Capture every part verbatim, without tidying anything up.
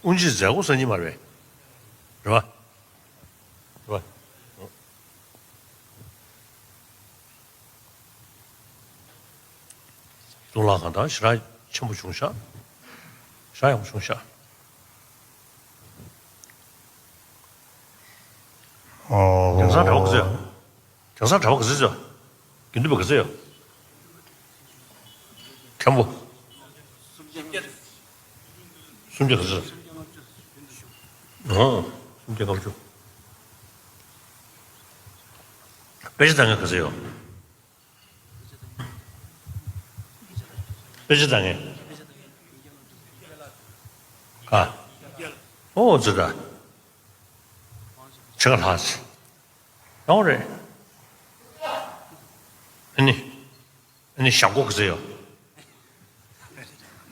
དབུ་འབྱེད་མཛད་སྒོ་གསར་རྙིང་མ་རེད་པས། རེད་པ། རེད་པ། གཙུག་ལག་ཁང་དང་ཞེ་དྲག་ཆེན་པོ་བྱུང་ཤག་ཞེ་དྲག་ཡག་པོ་བྱུང་ཤག་དེང་སང་གྲྭ་པ་ག་ཚོད་ཡོད། དེང་སང་གྲྭ་པ་ག་ཚོད་ཡོད། དགེ་འདུན་པ་ག་ཚོད་ཡོད། མཁན་པོ། སུམ་བརྒྱ་ག་ཚོད། ཨོ། སུམ་བརྒྱ་ལྔ་བཅུ། དཔེ་ཆ་ལྟ་མཁན་ག་ཚོད་ཡོད། དཔེ་ཆ་ལྟ་མཁན། ག་ཨོ་ཙི་ད། ཕྱེད་ཀ་ལྷག་ཙི། ཡོང་རེད། ཨ་ནི། ཨ་ནི་ཞང་གོ་ག་ཚོད་ཡོད།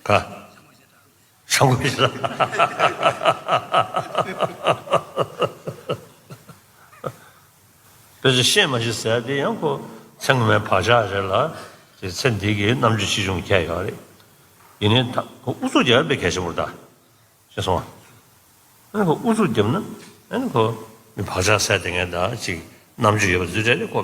ག་ཞང་གོ་ཞེ་དྲག་དཔེ་ཆ་ཤེས་མ་ཤེས་ཟེར་དེ་ཡང་ཁོ་ཚེ་སྔོན་མའི་བག་ཆགས་རེད་ལ། དེ་ཚེ་འདི་གི་རྣམ་དཔྱོད་ཆེ་ཆུང་ཁྱད་ཡོད་རེད། ཡིན་ནའི་ད་ཁོ་ཨུ་ཚུགས་རྒྱག་ཡ་དཔེ་གལ་ཆེན་པོ་རེད་ད། ཤེས་སོང་ཨ། ཨ་ནི་ཁོ་ཨུ་ཚུགས་བརྒྱབ་ན་ཨ་ནི་ཁོ་མི་བག་ཆགས་སད་དེ་ངས་ད་ཅིག་རྣམ་དཔྱོད་ཡོད་པ་ཚོའི་གྲས་ལ་ཁོ་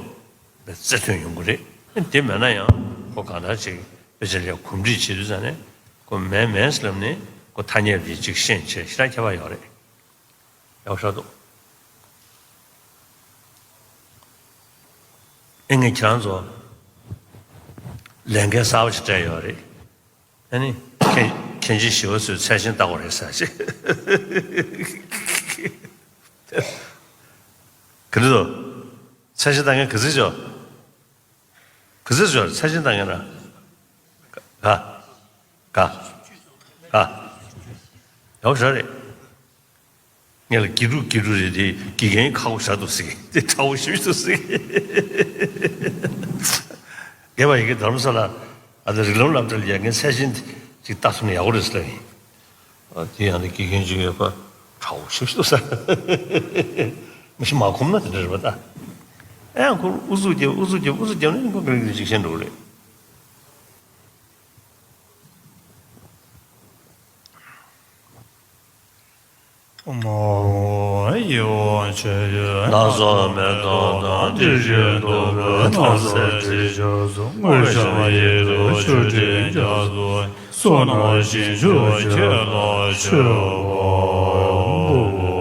རྩེ་ཐོན་ཡོང་གི་རེད། ཨ་ནི་དེ་མེད་ན་ཡང་ཁོ་གང་ལྟར་ཅིག་དཔེ་ཆ་ལ་གོམས་འདྲིས་བྱེད་དུས་ཙང་ནས་ཁོ་མེད་མེད་ལབ་ནས་ཁོ་ཐ་སྙད་དེ་ཅིག་ཤེས་བྱས་ཞེ་དྲག་ཁྱད་པར་ཡོད་རེད། ཡག་ཤོས་འདུག་ཨེ་ངས་ཁྱེད་རང་ཚོ་ལས་འགན་གསར་པ་ཞིག་སྤྲད་ཡོད་རེད། ཨ་ནི། མཁན་མཁན་ཆེན་ཞི་བ་འཚོས་ཚད་ཆེན་བལྟ་དགོས་རེད་ཟེར་ཅིག་ག་རེ་འདུག་ཚད་ཆེན་བལྟ་མཁན་ག་ཚོད་ཡོད། ག་ཚོད་ཡོད་ཚད་ཆེན་བལྟ་མཁན་ར། ག་ག་ག་ཡག་ཤོས་རེད། ངས་ལ་དགེ་ཕྲུག་དགེ་ཕྲུག་རེད་དེ་དགེ་རྒན་ཁག་པོ་ཞེ་དྲག་འདུག་ཟེར་གི་དེ་ཁག་པོ་ཞེ་པོ་འདུག་ཟེར་གི་རྒན་པ་ཡི་གེ་རྡ་རམ་ས་ལ་ཨ་ད་རིགས་ལམ་སློབ་གྲྭ་ལ་ཡ་ངས་ཚད་ཆེན་ཅིག་ལྟ་ཐུབ་ན་ཡག་པོ་རེད་ཟེར་ལབ་ཡིན། ཨ་དེ་ཡང་ནི་དགེ་རྒན་ཅིག་ཡོད་པ་ཁག་པོ་ཞེ་པོ་འདུག་ཟེར། མི་ཤི་མ་ཁོམ་ན་དེ་འདྲ་རེད་པ་ད། ཨེ་ཡང་ཁོ་ཨུ་ཚུགས་རྒྱབ་ཨུ་ཚུགས་རྒྱབ་ཨུ་ཚུགས་རྒྱབ་ནས་ཁོ་ག་རེ་ག་རེ་ཅིག་ཤེས་འགྲོ་གི་རེད། ནགས་ཚལ་མེ་ཏོག་དང་དྲི་ཞིམ་ཏོག་ཏོ་ནགས་ཚལ་དྲི་ཆབ་སོགས། དངོས་བཤམས་ཡིད་དུ་མཆོད་སྤྲིན་རྒྱ་མཚོ། བསོད་ནམས་ཞིང་མཆོག་ཁྱེད་ལ་མཆོད་པར་འབུལ།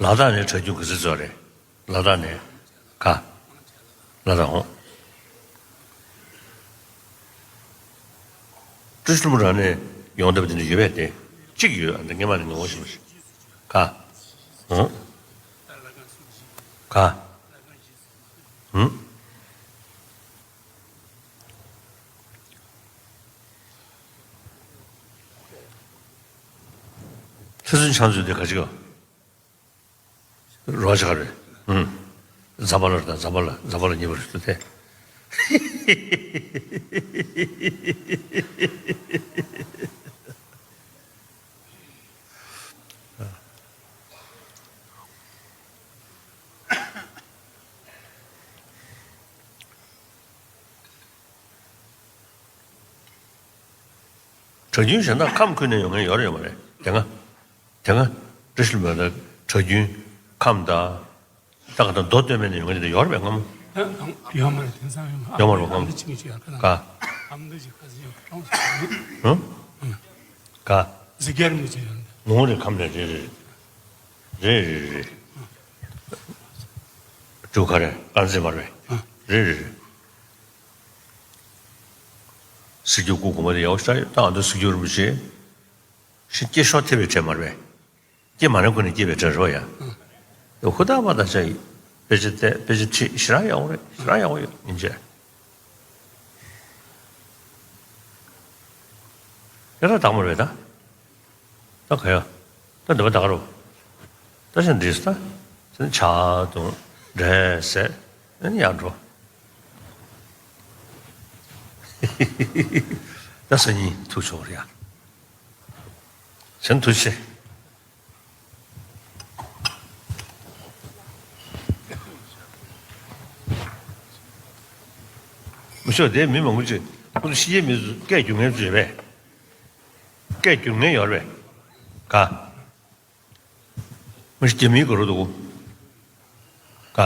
ལ་དྭགས་ནས་གྲྭ་རྒྱུན་ག་ཚོད་ཚོད་རེད། ལ་དྭགས་ནས། ག་ལ་དྭགས་འོང་། བཀྲ་ཤིས་ལྷུན་པོ་རང་ནས་ཡོང་བསྡད་པ་དེ་འདྲ་ཡོད་པས་ཏེ། གཅིག་ཡོད་ཨ་འདྲ་སྔས་མ་ནས་ངོ་ཤེས་པ་ཞིག་ག་འོང་། ག་འོང་། ལྷ་སྲུང་ཕྱག་མཛོད་དེ་ག་ཅིག་ཡོད། རོགས་ཆགས་རེད། ཨུམ། ཛ་པ་ལ་དང་ཛ་པ་ལ་ཛ་པ་ལ་གཉིས་པ་རེད་ཤག་སྟེ། གྲྭ་རྒྱུན་གཞན་དག་ཁམས་ཁུལ་ནས་ཡོང་མཁན་ཡོད་རེད་ཡོད་མ་རེད་དེ་སྔ། དེ་སྔ་བཀྲ་ཤིས་ལྷུན་པོའི་གྲྭ་རྒྱུན་ཁམས་དང་། ད་ག་དང་མདོ་སྟོད་སྨད་ནས་ཡོང་མཁན་དེ་ཡོད་རེད་པས་སྔ་མོ། ཡོད་མ་རེད་དེང་སང་ཡོད་མ་ཡོད་མ་རེད་སྔ་མོ། ཨ་མདོ་ཅིག་ཅིག་ཡོད་ཁ་ན། ག་ཨ་མདོ་ཅིག་ཁ་ཟིག་ཡོད་ཁ་ལོངས་སུ་ཡོད། ཧུམ། ག་ཟི་རྒྱལ་མི་ཅིག་ཡོད་འདི། ངོ་རེད་ཁམས་ནས་རེད་རེད། རེད་རེད་རེད། ཅུ་ཁ་རེད་དཀར་མཛེས་མ་རེད། རེད་རེད་རེད། གཟིགས་རྒྱུ་སྐུ་གོང་མ་དེ་ཡག་པོ་ཞེ་དྲག་ཡོད་ད་ཨ་མདོ་གཟིགས་རྒྱུ་རིན་པོ་ཆེ། ཤི་སྐྱེ་ཤོག་ཐེབས་པའི་གྲས་མ་རེད་པས། སྐྱེ་མ་རན་ཁོ་ནས་སྐྱེས་པའི་གྲས་རེད་པ་ཡ། ཧུ་ད་པ་ད་ཆ་ཡི་དཔེ་ཆ་བལྟས་དཔེ་ཆ་ཁྲིད་ཞེ་དྲག་ཡག་པོ་རེད་ཞེ་དྲག་ཡག་པོ་ཡོད་ཡིན་ཆེ། ཡ་ད་དག་མ་རེད་ད། ད་ག་ཡ། ད་འདི་པ་ད་ག་རོ། ད་ཆ་འདྲིས་ད། ཕྱག་དང་འབྲས་ཟས་ཨ་ནི་ཡར་འགྲོ། ད་སང་ཉིན་ཐུག་ཆོག་རེད་ཡ། གཞན་ཐུགས་རྗེ་ཆེ། མི་ཤོག་དེ་མི་མང་པོ་ཅིག་ཁོ་ཚོ་ཕྱི་རྒྱལ་མི་ཚོ་སྐད་སྒྱུར་མཁན་ཚོ་རེད་པས། སྐད་སྒྱུར་མཁན་ཡོད་རེད་པས། ག་མི་ཤོག་རྒྱ་མིའི་སྐོར་འདུག་ག་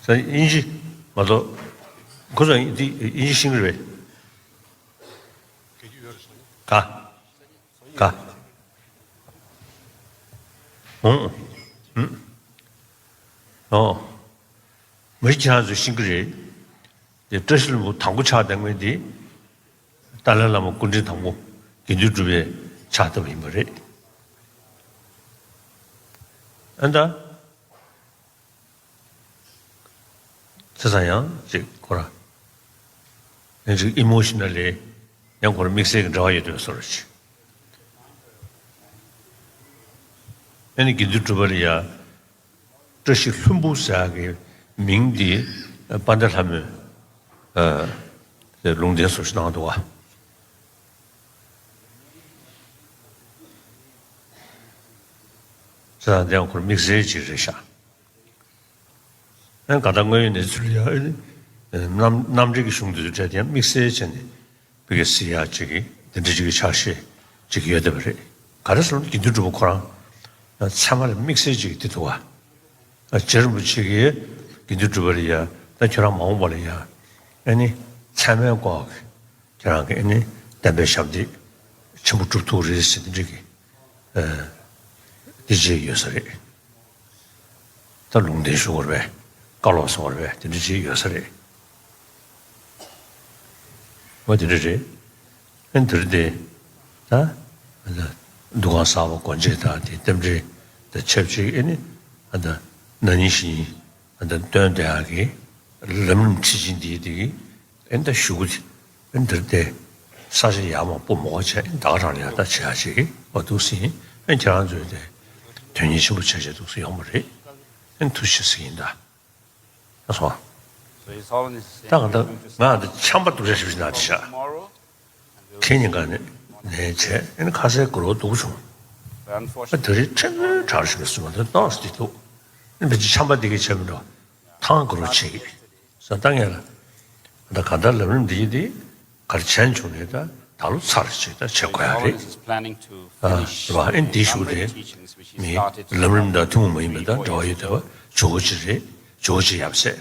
ས་དབྱིན་ཇི་མ་གཏོགས་ཁོ་ཚོ་དབྱིན་ཇི་ཤེས་ཀྱི་རེད་པས། ག་ག་ཨོ། ཨོ། མི་ཁྱེད་རང་ཚོས་ཤེས་ཀྱི་རེད། དེ་བཀྲ་ཤིས་ལྷུན་པོ་དང་པོ་ཕྱག་བཏབ་མཁན་དེ་ཏཱ་ལའི་བླ་མ་སྐུ་ཕྲེང་དང་པོ་དགེ་འདུན་གྲུབ་པས་ཕྱག་བཏབ་པ་ཡིན་པ་རེད། ཨ་ད། བྱས་ཙང་ཡང་ཅིག་ཁོ་ར། ཡང་ཅིག་ཨི་མོ་ཤི་ནལ་ལི་ཡང་ཁོ་ར་དམིགས་བསལ་གྱི་འབྲེལ་བ་ཡོད་དུས་བཟོ་འདྲ་ཅིག་ཨ་ནི་དགེ་འདུན་གྲུབ་པ་ལ་ཡ། བཀྲ་ཤིས་ལྷུན་པོ་ཟེར་ཡག་གི་མིང་འདི་དཔལ་ལྡན་ལྷ་མོས་ཨ་ལུང་བསྟན་སོགས་ཤིག་གནང་འདུག་བ། བྱས་ཙང་དེ་ཡང་ཁོ་ར་དམིགས་བསལ་ཅིག་རེད་ཤག་ཨ་ག་ད་དངོས་ཡོད་གནས་ཚུལ་ཡང་ཨ་ནི་རྣམ་རྣམ་འགྲེལ་གྱི་གཞུང་དེ་ཚོ་འཕྲད་དེ་ཡང་དམིགས་བསལ་བྱས་ནས་བི་ཀ་སི་ཡ་ཅིག་གིས་དེ་འདྲ་ཅིག་གི་ཕྱག་བཞེས་ཅིག་ཡོད་བསྡད་པ་རེད། ག་རེ་ཟེར་ན་དགེ་འདུན་གྲུབ་པ་ཁོ་རང་ཚད་མ་ལ་དམིགས་བསལ་ཅིག་དེ་འདུག་བ། རྗེ་རིན་པོ་ཆེ་གིས་དགེ་འདུན་གྲུབ་པ་ལ་ཡ་ད་ཁྱོད་རང་མ་འོངས་པ་ལ་ཡ་ཨ་ནི་ཚད་མའི་སྐོར་གྱི་ཁྱེད་རང་གིས་ཨ་ནི་བསྟན་པའི་ཞབས་འདེགས་ཆེན་པོ་སྒྲུབ་ཐུབ་རེད་ཟེར་དེ་འདྲ་གི་ཨ་འདི་བྱས་ཡོད་ས་རེད། ད་ལུང་བསྟན་ཞུ་དགོས་རེད་པས། བཀའ་སློབ་གསུང་དགོས་རེད་པས། དེ་འདྲ་བྱས་ཡོད་ས་རེད། འོ་དེ་འདྲ་རེད། ཨ་ནི་དེ་རེད་དེ། ད་ཨ་ད་འདུ་ཁང་གསར་པ་སྒོ་འབྱེད་དང་དེ་རྟེན་འབྲེལ་དང་ཆབས་ཅིག་ཨ་ནི་ཨ་ད་ན་ནིང་ཞིག་ཨ་ད་སྟོན་བསྡད་ཡག་གི་ལམ་རིམ་ཁྲིད་ཆེན་འདིའི་དེ་གི་ཨེ་འདྲ་ཞུ་གི་ཨེ་འདིར་དེ་ས་ཆ་ཡག་མ་སྤོ་མོ་བ་བྱས་ཨེ་ད་ག་རང་ལ་ཡག་ད་བྱེད་ཡག་ཅིག་བ་འདུག་ཟིན་ཨེ་ཁྱེད་རང་ཚོས་དེ་དོན་གཉེར་ཆེན་པོ་བྱས་བྱས་འདུག་ཟིན་ཡོང་བ་རེད། ཨེ་ཐུགས་རྗེ་ཆེ་ཟེར་གྱི་ཡིན་ད། ཨ་སོ། ད་ག་ད་ང་ད་ཆམ་པ་འདུག་བྱ་ཞིབ་ཞིག་ན་དེ་བྱ། ཁེ་ཉིན་ག་ནས་ནས་བྱས་ཨེ་ཁ་ཟས་གུ་རོ་འདུག་བྱུང་། ཨ་དེ་རིང་ཁྲེལ་མོའི་གྲགས་ཞིག་ལ་སུ་མ་དོན་ཏོག་སི་འདུག་ཨེ་བེད་ཀྱི་ཆམ་པ་འདི་གི་བྱས་མི་འགྲོ། ཐང་གུ་རོ་བྱེད་ཀྱི། ས་ད་ངས་ལ། ད་ག་ད་ལམ་རིམ་འདི་ཡི་འདི་གར་ཆེན་བྱུང་ནས་ད་ད་ལོ་ཚར་ཅིག་ད་བྱེད་དགོས་ཡ་རེད། ཨ་རེད་བ་ཨེ་འདི་ཞུ་རེད། མི་ལམ་རིམ་དང་ཐུན་མོང་མ་ཡིན་པ་དང་འབྲེལ་བ་ཡོད་དེ་བ་ཇོ་བོ་ཅི་རེད། ཇོ་བོ་ཅི་ཡབ་སྲས།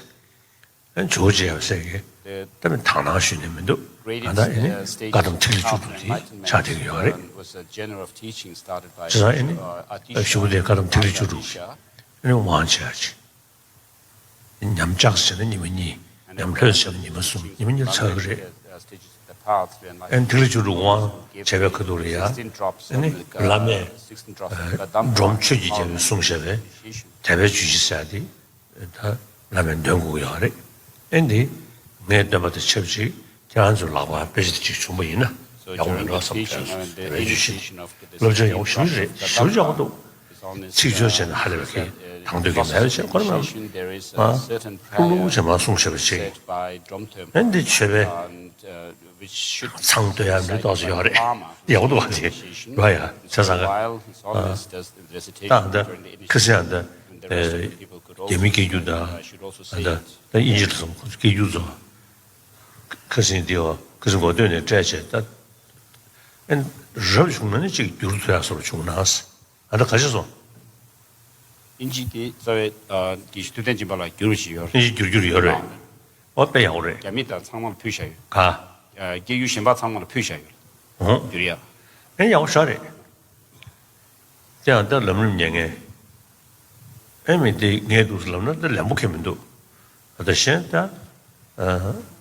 ཨེ་ཇོ་བོ་ཅི་ཡབ་སྲས་ཀྱི་ད་མི་དག་སྣང་ཞུས་ནས་མི་འདུག་ད་ད་ཨེ་ནི་བཀའ་གདམས་ཐིག་ལེ་བཅུ་དྲུག་དེ་ཆགས་བསྡད་ཀྱི་ཡོད་རེད། བྱས་ཙང་ཨེ་ནི་ཞུ་བ་དེ་བཀའ་གདམས་ཐིག་ལེ་བཅུ་དྲུག་ཨེ་ནི་དབང་བྱེད་ཡ་ཅིག་ཉམས་ལྕགས་བྱས་ན་ཉི་མ་གཉིས། ཉམས་ལྷོད་བྱས་ན་ཉི་མ་གསུམ། ཉི་མ་གཉིས་ཚར་གི་རེད། ཨེ་ཐིག་ལེ་བཅུ་དྲུག་དབང་བྱས་པའི་ཁ་ཐུག་ལ་ཡ། ཨེ་ནི་བླ་མས་སྒྲོམ་ཆོས་ཀྱི་རྒྱལ་པོས་གསུངས་བཞག་པའི་དད་པའི་ཇུས་གཞི་ཟེར་ཡ་དེ་ད་བླ་མས་འདོན་དགོས་ཀྱི་ཡོད་རེད། ཨེ་འདི་ངས་འདོན་པ་དང་ཆབས་ཅིག་ཁྱེད་རང་ཚོའི་ལག་པར་དཔེ་ཆ་དེ་ཅིག་བྱུང་བ་ཡིན་ན་ཡག་པོ་མེད་འགྲོ་བསམ་བྱས་སོང་། དཔེ་ཆ་ཞུ་ཞིག་སློབ་སྦྱོང་ཡག་པོ་ཞུ་རེད། ཞུ་ཡག་པོ་འདུག་ཚིག་སྦྱོར་བྱས་ན་ཧ་ལས་པའི་གི་དང་དོད་ཀྱི་མེད་པ་བྱས་ཁོ་རང་ལ་ཨ་ལྷུག་ལྷུག་བྱས་མ་གསུངས་བཞག་པ་ཅིག་ཨེ་འདི་ཆོས་པའི་ཚང་བསྟོད་ཡག་མི་ཏོག་ཙམ་ཡོད་རེད། ཡག་པོ་འདུག་བ་དེ་རོ་ཡ་བྱས་ཙང་ག་ཨ་ད་ད་ཁ་སང་ཨ་ད་རྒྱ་མི་སྐད་སྒྱུར་དང་ཨ་ད་ད་དབྱིན་ཇི་ལ་སོང་ཁོ་ཚོ་སྐད་སྒྱུར་ཚོ་ཁ་སང་འདི་བ་ཁ་སང་གོ་ཐོས་ནས་སྤྲད་བྱས་ད་ཨེ་རབ་བྱུང་ན་ནི་ཅིག་བསྒྱུར་ཐུབ་ཡག་བཟོ་འདྲ་བྱུང་ན། ཨ་ད་ག་ཞིག་སོང་། ཨིན་ཇི་དེ་རྩ་བའི་ཨ་དགེ་བཤེས་ཐུབ་བསྟན་སྦྱིན་པ་ལགས་བསྒྱུར་བ་ཞིག་ཡོད་རེད། ཨིན་ཇི་བསྒྱུར་རྒྱུ་ཡོད་རེད། ཨོ་དཔེ་ཡག་པོ་རེད། རྒྱ་མི་དང་ཚང་མ་ལ་ཕུལ་བཞག་ཡོད། ག་སྐད་ཡིག་གཞན་པ་ཚང་མ་ལ་ཕུལ་བཞག་ཡོད། ཨོ་བསྒྱུར་ཡ། ཨེ་ཡག་པོ་ཞེ་དྲག་རེད། དེ་ཡང་ད་ལམ་རིམ་ཉན་མཁན། ཨེ་མི་དེ་ངས་འདུག་སེ་ལབ་ན་ད་ལན་པོ་ཁེལ་མི་འདུག་ད་གཞན་ད། ཨ།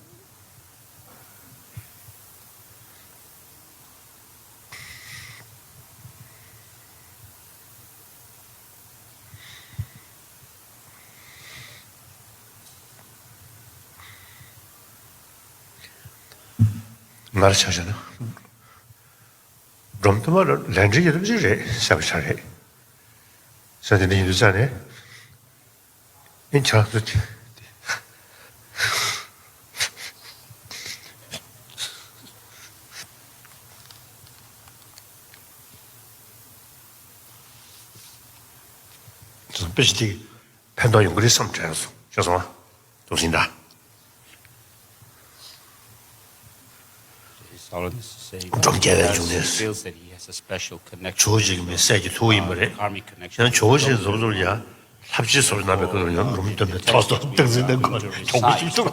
ང་ལ་ཆ་བཞག་ན། སྒྲོམ་དུ་མ་ལ་ལན་འདྲི་ཡོད་པ་ཅིག་རེད་ཟེར་བ་ཆགས་རེད། ས་དེ་འདྲ་ཡིན་དུས་ཙང་ནས། ཨེ་ཆགས་སོ། དཔེ་ཆ་དེ་ཕན་ཐོགས་ཡོང་གི་རེད་བསམ་དྲན་སོང་། ཤེས་སོང་ཨ། དུང་སེང་ད། སྒྲོམ་རྒྱལ་བའི་འབྱུང་གནས། ཇོ་བོ་རྗེ་གི་མི་སྲས་ཀྱི་ཐུ་བོ་ཡིན་པ་རེད། ཡང་ཇོ་བོ་རྗེ་རྫོགས་རྫོགས་ཡ། ལྷ་བཅས་སོགས་རྣམ་པའི་སྐུ་ལ་ཡང་ལུམ་སྟོན་པའི་ཐོག་ཏུ་སྟངས་འཛིན་གནང་དགོས་གྲོགས་པོ་ཞིག་ཐུག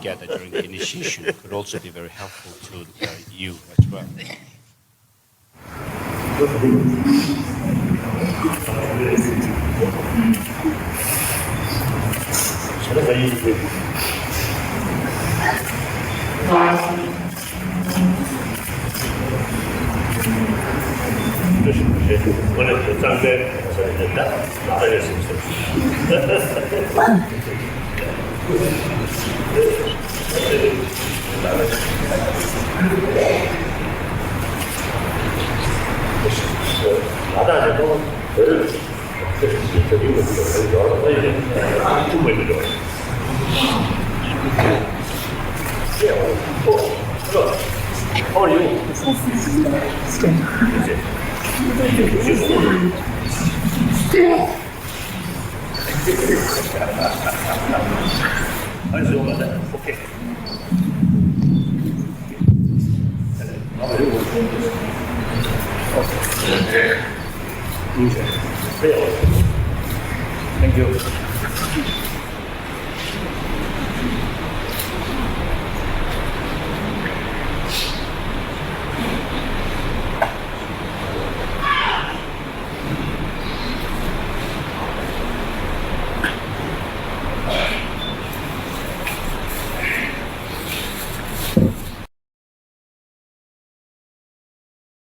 Thank you.